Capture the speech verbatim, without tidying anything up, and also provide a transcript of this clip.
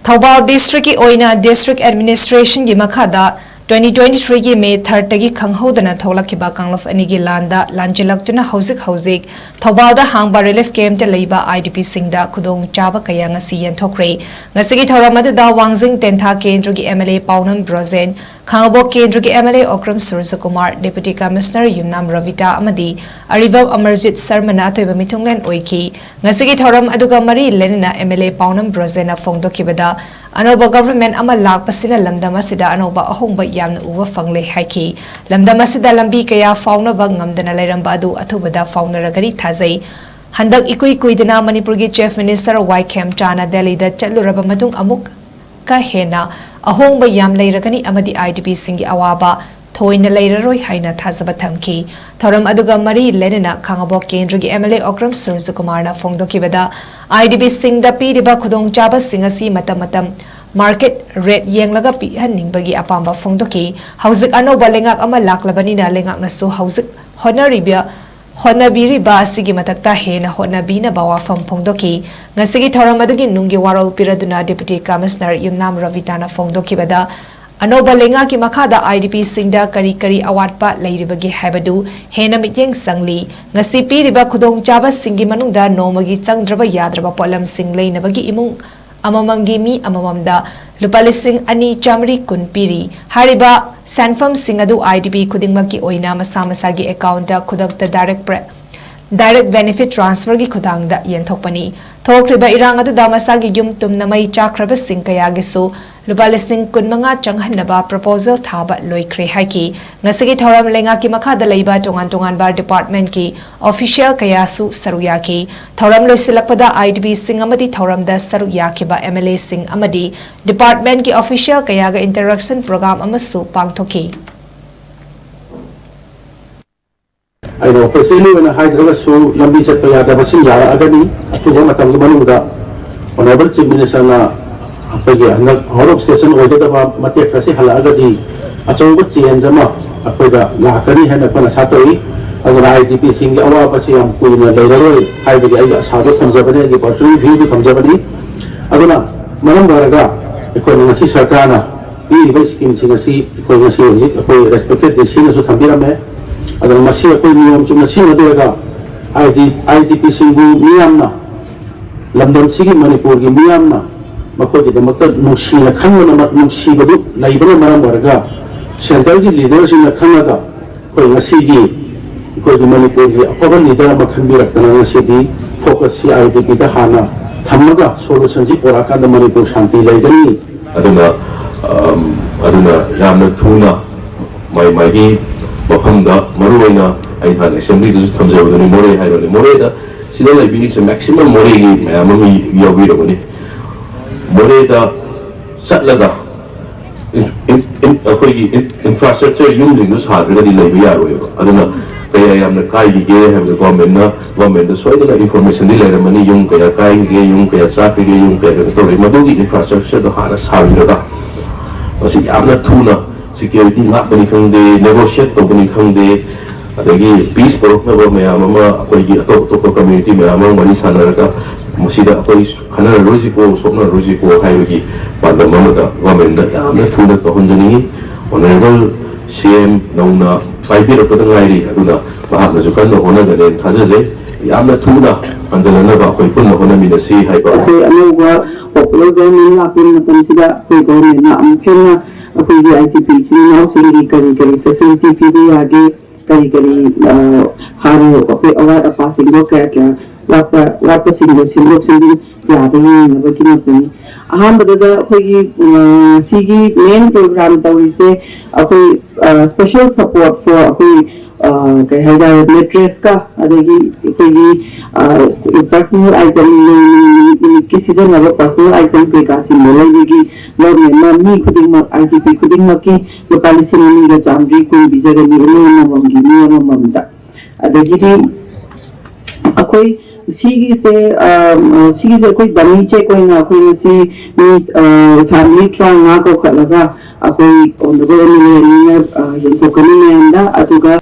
ꯊꯧꯕꯥꯜ ꯗꯤꯁꯇ꯭ꯔꯤꯛꯀꯤ ꯑꯣꯏꯅ ꯗꯤꯁꯇ꯭ꯔꯤꯛ ꯑꯦꯗꯃꯤꯅꯤꯁꯇ꯭ꯔꯦꯁꯟꯒꯤ ꯃꯈꯥꯗ twenty twenty-threeꯒꯤ ꯃꯦ third ꯇꯒꯤ ꯈꯪꯍꯧꯗꯅ ꯊꯣꯛꯂꯛꯈꯤꯕ ꯀꯥꯡꯂꯨꯞ ꯑꯅꯤꯒꯤ ꯂꯥꯟꯗ ꯂꯥꯟꯖꯦꯜꯂꯛꯇꯨꯅ ꯍꯧꯖꯤꯛ ꯍꯧꯖꯤꯛ ꯊꯧꯕꯥꯜꯗ ꯍꯥꯡꯕ ꯔꯤꯂꯤꯐ ꯀꯦꯝꯞꯇ ꯂꯩꯕ IDPꯁꯤꯡꯗ ꯈꯨꯗꯣꯡꯆꯥꯕ ꯀꯌꯥ ꯉꯁꯤ ꯌꯦꯟꯊꯣꯛꯈ꯭ꯔꯦ꯫ ꯉꯁꯤꯒꯤ ꯊꯧꯔꯝ ꯑꯗꯨꯗ ꯋꯥꯡꯖꯤꯡ ꯇꯦꯟꯊꯥ ꯀꯦꯟꯗ꯭ꯔꯒꯤ MLA ꯄꯥꯎꯅꯝ ꯕ꯭ꯔꯣꯖꯦꯟ, ꯈꯥꯉꯕꯣꯛ ꯀꯦꯟꯗ꯭ꯔꯒꯤ MLA ꯑꯣꯀ꯭ꯔꯝ ꯁꯨꯔꯖꯀꯨꯃꯥꯔ, Deputy Commissioner ꯌꯨꯝꯅꯥꯝ ꯔꯣꯕꯤꯇꯥ ꯑꯃꯗꯤ ꯑꯔꯤꯕꯝ ꯑꯃꯔꯖꯤꯠ ꯁꯔꯃꯅ ꯑꯊꯣꯏꯕ ꯃꯤꯊꯨꯡꯂꯦꯟ ꯑꯣꯏꯈꯤ꯫ ꯉꯁꯤꯒꯤ ꯊꯧꯔꯝ ꯑꯗꯨꯒ ꯃꯔꯤ ꯂꯩꯅꯅ MLA ꯄꯥꯎꯅꯝ ꯕ꯭ꯔꯣꯖꯦꯟꯅ ꯐꯣꯡꯗꯣꯛꯈꯤꯕꯗ, ꯑꯅꯧꯕ ꯒꯚꯔꯟꯃꯦꯟꯠ ꯑꯃ ꯂꯥꯛꯄꯁꯤꯅ ꯂꯝꯗꯝ ꯑꯁꯤꯗ ꯑꯅꯧꯕ ꯑꯍꯣꯡꯕ ꯌꯥꯝꯅ ꯎꯕ ꯐꯪꯂꯦ ꯍꯥꯏꯈꯤ꯫ ꯂꯝꯗꯝ ꯑꯁꯤꯗ ꯂꯝꯕꯤ ꯀꯌꯥ ꯐꯥꯎꯅꯕ ꯉꯝꯗꯅ ꯂꯩꯔꯝꯕ ꯑꯗꯨ ꯑꯊꯨꯕꯗ ꯐꯥꯎꯅꯔꯒꯅꯤ ꯊꯥꯖꯩ꯫ ꯍꯟꯗꯛ ꯏꯀꯨꯏ ꯀꯨꯏꯗꯅ ꯃꯅꯤꯄꯨꯔꯒꯤ Chief Minister ꯋꯥꯏ ꯈꯦꯝꯆꯥꯅ ꯗꯦꯜꯂꯤꯗ ꯆꯠꯂꯨꯔꯕ ꯃꯇꯨꯡ ꯑꯃꯨꯛ ꯀ ꯍꯦꯟꯅ ꯑꯍꯣꯡꯕ ꯌꯥꯝ ꯂꯩꯔꯒꯅꯤ ꯑꯃꯗꯤ IDPꯁꯤꯡꯒꯤ ꯑꯋꯥꯕ ꯊꯣꯏꯅ ꯂꯩꯔꯔꯣꯏ ꯍꯥꯏꯅ ꯊꯥꯖꯕ ꯊꯝꯈꯤ꯫ ꯊꯧꯔꯝ ꯑꯗꯨꯒ ꯃꯔꯤ ꯂꯩꯅꯅ ꯈꯥꯉꯕꯣꯛ ꯀꯦꯟꯗ꯭ꯔꯒꯤ MLA ꯑꯣꯀ꯭ꯔꯝ ꯁꯨꯔꯖꯀꯨꯃꯥꯔꯅ ꯐꯣꯡꯗꯣꯛꯈꯤꯕꯗ, IDPꯁꯤꯡꯗ ꯄꯤꯔꯤꯕ ꯈꯨꯗꯣꯡꯆꯥꯕꯁꯤꯡ ꯑꯁꯤ ꯃꯇꯝ ꯃꯇꯝ market rate ꯌꯦꯡꯂꯒ ꯄꯤꯍꯟꯅꯤꯡꯕꯒꯤ ꯑꯄꯥꯝꯕ ꯐꯣꯡꯗꯣꯛꯈꯤ꯫ ꯍꯧꯖꯤꯛ ꯑꯅꯧꯕ ꯂꯩꯉꯥꯛ ꯑꯃ ꯂꯥꯛꯂꯕꯅꯤꯅ ꯂꯩꯉꯥꯛꯅꯁꯨ ꯍꯧꯖꯤꯛ ꯍꯣꯠꯅꯔꯤꯕ ꯍꯣꯠꯅꯕꯤꯔꯤꯕ ꯑꯁꯤꯒꯤ ꯃꯊꯛꯇ ꯍꯦꯟꯅ ꯍꯣꯠꯅꯕꯤꯅꯕ ꯋꯥꯐꯝ ꯐꯣꯡꯗꯣꯛꯈꯤ꯫ ꯉꯁꯤꯒꯤ ꯊꯧꯔꯝ ꯑꯗꯨꯒꯤ ꯅꯨꯡꯒꯤ ꯋꯥꯔꯣꯜ ꯄꯤꯔꯗꯨꯅ Deputy Commissioner ꯌꯨꯝꯅꯥꯝ ꯔꯣꯕꯤꯇꯥꯅ ꯐꯣꯡꯗꯣꯛꯈꯤꯕꯗ, ꯑꯅꯧꯕ ꯂꯩꯉꯥꯛꯀꯤ ꯃꯈꯥꯗ IDPꯁꯤꯡꯗ ꯀꯔꯤ ꯀꯔꯤ ꯑꯋꯥꯠꯄ ꯂꯩꯔꯤꯕꯒꯦ ꯍꯥꯏꯕꯗꯨ ꯍꯦꯟꯅ ꯃꯤꯠꯌꯦꯡ ꯆꯪꯂꯤ꯫ ꯉꯁꯤ ꯄꯤꯔꯤꯕ ꯈꯨꯗꯣꯡꯆꯥꯕꯁꯤꯡꯒꯤ ꯃꯅꯨꯡꯗ ꯅꯣꯡꯃꯒꯤ ꯆꯪꯗ꯭ꯔꯕ ꯌꯥꯗ꯭ꯔꯕ ꯄꯣꯠꯂꯝꯁꯤꯡ ꯂꯩꯅꯕꯒꯤ ꯏꯃꯨꯡ ꯑꯃꯃꯝꯒꯤ ꯃꯤ ꯑꯃꯃꯝꯗ ꯂꯨꯄꯥ ꯂꯤꯁꯤꯡ ꯑꯅꯤ ꯆꯥꯃꯔꯤ ꯀꯨꯟ ꯄꯤꯔꯤ꯫ ꯍꯥꯏꯔꯤꯕ ꯁꯦꯟꯐꯝꯁꯤꯡ ꯑꯗꯨ IDP ꯈꯨꯗꯤꯡꯃꯛꯀꯤ ꯑꯣꯏꯅ ꯃꯁꯥ ꯃꯁꯥꯒꯤ accountꯇ ꯈꯨꯗꯛꯇ direct pre-, direct benefit transferꯒꯤ ꯈꯨꯊꯥꯡꯗ ꯌꯦꯟꯊꯣꯛꯄꯅꯤ꯫ ꯊꯣꯛꯈ꯭ꯔꯤꯕ ꯏꯔꯥꯡ ꯑꯗꯨꯗ ꯃꯁꯥꯒꯤ ꯌꯨꯝ ꯇꯨꯝꯅ ꯃꯩ ꯆꯥꯛꯈ꯭ꯔꯕꯁꯤꯡ ꯀꯌꯥꯒꯤꯁꯨ ꯂꯨꯄꯥ ꯂꯤꯁꯤꯡ ꯀꯨꯟꯃꯉꯥ ꯆꯪꯍꯟꯅꯕ proposal ꯊꯥꯕ ꯂꯣꯏꯈ꯭ꯔꯦ ꯍꯥꯏꯈꯤ꯫ ꯉꯁꯤꯒꯤ ꯊꯧꯔꯝ ꯂꯩꯉꯥꯛꯀꯤ ꯃꯈꯥꯗ ꯂꯩꯕ ꯇꯣꯉꯥꯟ ꯇꯣꯉꯥꯟꯕ departmentꯀꯤ official ꯀꯌꯥꯁꯨ ꯁꯔꯨꯛ ꯌꯥꯈꯤ꯫ ꯊꯧꯔꯝ ꯂꯣꯏꯁꯤꯜꯂꯛꯄꯗ IDPꯁꯤꯡ ꯑꯃꯗꯤ ꯊꯧꯔꯝꯗ ꯁꯔꯨꯛ ꯌꯥꯈꯤꯕ MLAꯁꯤꯡ ꯑꯃꯗꯤ departmentꯀꯤ official ꯀꯌꯥꯒ interaction program ꯑꯃꯁꯨ ꯄꯥꯡꯊꯣꯛꯈꯤ꯫ ꯑꯩꯅ officially ꯑꯣꯏꯅ ꯍꯥꯏꯗ꯭ꯔꯒꯁꯨ ꯂꯝꯕꯤ ꯆꯠꯄ ꯌꯥꯗꯕꯁꯤꯡ ꯌꯥꯔꯛꯑꯒꯗꯤ ꯑꯊꯨꯕ ꯃꯇꯝꯒꯤ ꯃꯅꯨꯡꯗ Honourable Chief Ministerꯅ ꯑꯩꯈꯣꯏꯒꯤ ꯍꯟꯗꯛ out of station ꯑꯣꯏꯒꯗꯕ ꯃꯇꯦꯛ ꯈꯔꯁꯤ ꯍꯜꯂꯛꯑꯒꯗꯤ ꯑꯆꯧꯕ change ꯑꯃ ꯑꯩꯈꯣꯏꯗ ꯂꯥꯛꯀꯅꯤ ꯍꯥꯏꯅ ꯑꯩꯈꯣꯏꯅ ꯑꯥꯁꯥ ꯇꯧꯏ꯫ ꯑꯗꯨꯅ IDPꯁꯤꯡꯒꯤ ꯑꯋꯥꯕꯁꯤ ꯌꯥꯝ ꯀꯨꯏꯅ ꯂꯩꯔꯔꯣꯏ ꯍꯥꯏꯕꯒꯤ ꯑꯩꯒꯤ ꯑꯁꯥꯗꯣ ꯊꯝꯖꯕꯅꯤ, ꯑꯩꯒꯤ personal viewꯗꯨ ꯊꯝꯖꯕꯅꯤ꯫ ꯑꯗꯨꯅ ꯃꯔꯝ ꯑꯣꯏꯔꯒ ꯑꯩꯈꯣꯏꯅ ꯉꯁꯤ ꯁꯔꯀꯥꯔꯅ ꯄꯤꯔꯤꯕ ꯁ꯭ꯀꯤꯝꯁꯤꯡ ꯑꯁꯤ ꯑꯩꯈꯣꯏ ꯉꯁꯤ ꯍꯧꯖꯤꯛ ꯑꯩꯈꯣꯏ ꯔꯦꯁꯄꯦꯛꯇꯦꯠ ꯗꯤ ꯁꯤꯅꯁꯨ ꯊꯝꯕꯤꯔꯝꯃꯦ꯫ ꯑꯗꯨꯅ ꯃꯁꯤ ꯑꯩꯈꯣꯏ ꯅꯤꯌꯣꯝ ꯆꯨꯝꯅ ꯁꯤꯖꯤꯟꯅꯗ꯭ꯔꯒ ꯑꯥꯏ ꯗꯤ ꯑꯥꯏ ꯗꯤ ꯄꯤꯁꯤꯡꯕꯨ ꯃꯤꯌꯥꯝꯅ, ꯂꯝꯗꯝꯁꯤꯒꯤ ꯃꯅꯤꯄꯨꯔꯒꯤ ꯃꯤꯌꯥꯝꯅ ꯃꯈꯣꯏꯒꯤꯗꯃꯛꯇ ꯅꯨꯡꯁꯤꯅ ꯈꯟꯕꯅ, ꯅꯨꯡꯁꯤꯕꯗꯨ ꯂꯩꯕꯅ ꯃꯔꯝ ꯑꯣꯏꯔꯒ ꯁꯦꯟꯇꯔꯒꯤ ꯂꯤꯗꯔꯁꯤꯡꯅ ꯈꯪꯉꯒ ꯑꯩꯈꯣꯏ ꯉꯁꯤꯒꯤ ꯑꯩꯈꯣꯏꯒꯤ ꯃꯅꯤꯄꯨꯔꯒꯤ ꯑꯐꯕ ꯂꯤꯗꯔ ꯑꯃ ꯈꯟꯕꯤꯔꯛꯇꯅ ꯉꯁꯤꯗꯤ ꯐꯣꯀꯁꯁꯤ ꯑꯥꯏ ꯗꯤ ꯄꯤꯗ ꯍꯥꯟꯅ ꯊꯝꯃꯒ ꯁꯣꯂꯨꯁꯟꯁꯤ ꯄꯨꯔꯛꯑꯀꯥꯟꯗ ꯃꯅꯤꯄꯨꯔ ꯁꯥꯟꯇꯤ ꯂꯩꯒꯅꯤ꯫ ꯑꯗꯨꯅ, ꯑꯝ, ꯑꯗꯨꯅ ꯌꯥꯝꯅ ꯊꯨꯅ ꯃꯥꯏ ꯃꯥꯏꯒꯤ ꯃꯐꯝꯗ, ꯃꯔꯨꯑꯣꯏꯅ ꯑꯩ ꯅꯍꯥꯟ ꯑꯦꯁꯦꯝꯕ꯭ꯂꯤꯗꯁꯨ ꯊꯝꯖꯕꯗꯨꯅꯤ, ꯃꯣꯔꯦ ꯍꯥꯏꯔꯣꯅꯦ, ꯃꯣꯔꯦꯗ ꯁꯤꯗ ꯂꯩꯕꯤꯔꯤꯁꯦ ꯃꯦꯛꯁꯤꯃꯝ ꯃꯣꯔꯦꯒꯤ ꯃꯌꯥꯝ ꯑꯃ ꯌꯥꯎꯕꯤꯔꯝꯒꯅꯤ꯫ ꯃꯣꯔꯦꯗ ꯆꯠꯂꯒ ꯏꯟ-, ꯏꯟ-, ꯏꯟ-, ꯑꯩꯈꯣꯏꯒꯤ ꯏꯟ-, ꯏꯟꯐ꯭ꯔꯥꯁ꯭ꯇ꯭ꯔꯛꯆꯔ, ꯌꯨꯝꯁꯤꯡꯗꯣ ꯁꯥꯗ꯭ꯔꯒꯗꯤ ꯂꯩꯕ ꯌꯥꯔꯣꯏꯕ꯫ ꯑꯗꯨꯅ ꯀꯌꯥ ꯌꯥꯝꯅ ꯀꯥꯏꯈꯤꯒꯦ ꯍꯥꯏꯕꯗꯣ ꯒꯣꯔꯃꯦꯟꯅ, ꯒꯣꯔꯃꯦꯟꯗ ꯁꯣꯏꯗꯅ ꯏꯟꯐꯣꯔꯃꯦꯁꯟꯗꯤ ꯂꯩꯔꯝꯃꯅꯤ, ꯌꯨꯝ ꯀꯌꯥ ꯀꯥꯏꯈꯤꯒꯦ, ꯌꯨꯝ ꯀꯌꯥ ꯆꯥꯈꯤꯒꯦ, ꯌꯨꯝ ꯀꯌꯥ ꯀꯩꯅꯣ ꯇꯧꯔꯦ, ꯃꯗꯨꯒꯤ ꯏꯟꯐ꯭ꯔꯥꯁ꯭ꯇ꯭ꯔꯛꯆꯔꯗꯣ ꯍꯥꯟꯅ ꯁꯥꯕꯤꯔꯒ ꯃꯁꯤ ꯌꯥꯝꯅ ꯊꯨꯅ ꯁꯦꯀ꯭ꯌꯨꯔꯤꯇꯤ ꯉꯥꯛꯄꯅꯤ ꯈꯪꯗꯦ, ꯅꯦꯒꯣꯁꯤꯌꯦꯠ ꯇꯧꯕꯅꯤ ꯈꯪꯗꯦ, ꯑꯗꯒꯤ ꯄꯤꯁ ꯄꯨꯔꯛꯅꯕ ꯃꯌꯥꯝ ꯑꯃ ꯑꯩꯈꯣꯏꯒꯤ ꯑꯇꯣꯞ ꯑꯇꯣꯞꯄ ꯀꯝꯃ꯭ꯌꯨꯅꯤꯇꯤ ꯃꯌꯥꯝ ꯑꯃ ꯋꯥꯔꯤ ꯁꯥꯟꯅꯔꯒ ꯃꯁꯤꯗ ꯑꯩꯈꯣꯏ ꯈꯟꯅꯔꯔꯣꯏꯁꯤꯀꯣ, ꯁꯣꯛꯅꯔꯔꯣꯏꯁꯤꯀꯣ ꯍꯥꯏꯕꯒꯤ ꯄꯥꯟꯗꯝ ꯑꯃꯗ ꯒꯣꯔꯃꯦꯟꯗ ꯌꯥꯝꯅ ꯊꯨꯅ ꯇꯧꯍꯟꯖꯅꯤꯡꯉꯤ꯫ ꯑꯣꯅꯔꯦꯕꯜ ꯁꯤ ꯑꯦꯝ ꯅꯧꯅ ꯄꯥꯏꯕꯤꯔꯛꯄꯗ ꯉꯥꯏꯔꯤ, ꯑꯗꯨꯅ ꯃꯍꯥꯛꯅꯁꯨ ꯀꯟꯅ ꯍꯣꯠꯅꯒꯅꯦꯅ ꯊꯥꯖꯖꯩ꯫ ꯌꯥꯝꯅ ꯊꯨꯅ ꯍꯟꯖꯤꯜꯂꯛꯅꯕ ꯑꯩꯈꯣꯏ ꯄꯨꯟꯅ ꯍꯣꯠꯅꯃꯤꯟꯅꯁꯤ ꯍꯥꯏꯕ꯫ ꯑꯩꯈꯣꯏ ꯑꯅꯧꯕ ꯄꯣꯄꯨꯂꯔ ꯒꯣꯔꯃꯦꯟ ꯂꯥꯛꯄ ꯃꯇꯝꯁꯤꯗ ꯑꯩꯈꯣꯏ ꯒꯣꯔꯃꯦꯟꯅ ꯑꯃꯨꯛ ꯍꯦꯟꯅ ꯑꯩꯈꯣꯏꯒꯤ ꯑꯥꯏ ꯗꯤ ꯄꯤ ꯏꯆꯤꯜ ꯏꯅꯥꯎꯁꯤꯡꯒꯤ ꯀꯔꯤ ꯀꯔꯤ ꯐꯦꯁꯤꯂꯤꯇꯤ ꯄꯤꯕ ꯌꯥꯒꯦ, ꯀꯔꯤ ꯀꯔꯤ, ꯑ, ꯍꯥꯟꯅ ꯑꯩꯈꯣꯏ ꯑꯋꯥꯠ ꯑꯄꯥꯁꯤꯡꯗꯣ ꯀꯌꯥ ꯀꯌꯥ ꯋꯥꯠꯄ, ꯋꯥꯠꯄꯁꯤꯡꯗꯣ ꯁꯦꯝꯗꯣꯛ ꯁꯦꯝꯖꯤꯟ ꯌꯥꯕ ꯌꯦꯡꯅꯕꯒꯤꯗꯃꯛꯇꯅꯤ꯫ ꯑꯍꯥꯟꯕꯗꯗ ꯑꯩꯈꯣꯏꯒꯤ, ꯑ, ꯁꯤꯒꯤ ꯃꯦꯟ ꯄ꯭ꯔꯣꯒ꯭ꯔꯥꯝ ꯇꯧꯔꯤꯁꯦ ꯑꯩꯈꯣꯏ, ꯑ, ꯁ꯭ꯄꯦꯁꯦꯜ ꯁꯄꯣꯔꯠ ꯐꯣꯔ ꯑꯩꯈꯣꯏ, ꯑ, ꯀꯩ ꯍꯥꯏꯇꯥꯔꯦ, ꯃꯦꯇ꯭ꯔꯦꯁꯀ ꯑꯗꯒꯤ ꯑꯩꯈꯣꯏꯒꯤ, ꯑ, ꯄꯔꯁꯣꯅꯦꯜ ꯑꯥꯏꯇꯦꯝ, ꯅꯨꯃꯤꯠꯀꯤ ꯁꯤꯖꯤꯟꯅꯕ ꯄꯔꯁꯣꯅꯦꯜ ꯑꯥꯏꯇꯦꯝ ꯀꯩꯀꯥꯁꯤꯡꯗꯣ ꯂꯩꯕꯒꯤ ꯒꯣꯔꯃꯦꯟꯅ ꯃꯤ ꯈꯨꯗꯤꯡꯃꯛ, ꯑꯥꯏ ꯗꯤ ꯄꯤ ꯈꯨꯗꯤꯡꯃꯛꯀꯤ ꯂꯨꯄꯥ ꯂꯤꯁꯤꯡ ꯑꯅꯤꯒ ꯆꯥꯝꯃꯔꯤ ꯀꯨꯟ ꯄꯤꯖꯒꯅꯤ, ꯏꯃꯨꯡ ꯑꯃꯃꯝꯒꯤ, ꯃꯤ ꯑꯃꯃꯝꯗ꯫ ꯑꯗꯒꯤꯗꯤ ꯑꯩꯈꯣꯏ ꯁꯤꯒꯤꯁꯦ, ꯑ, ꯁꯤꯒꯤꯁꯦ ꯑꯩꯈꯣꯏ ꯗꯃꯤ ꯆꯦꯛ ꯑꯣꯏꯅ ꯑꯩꯈꯣꯏ ꯉꯁꯤ ꯃꯤ, ꯑ, ꯐꯦꯃꯤꯂꯤ ꯇꯔꯥꯃꯉꯥ ꯀꯧꯈꯠꯂꯒ ꯑꯩꯈꯣꯏ ꯑꯣꯅꯔꯦꯕꯜ ꯑꯦꯝ ꯑꯦꯜ ꯑꯦ ꯑꯅꯤꯅ, ꯑ, ꯌꯦꯟꯊꯣꯛꯀꯅꯤ ꯃꯌꯥꯝꯗ꯫ ꯑꯗꯨꯒ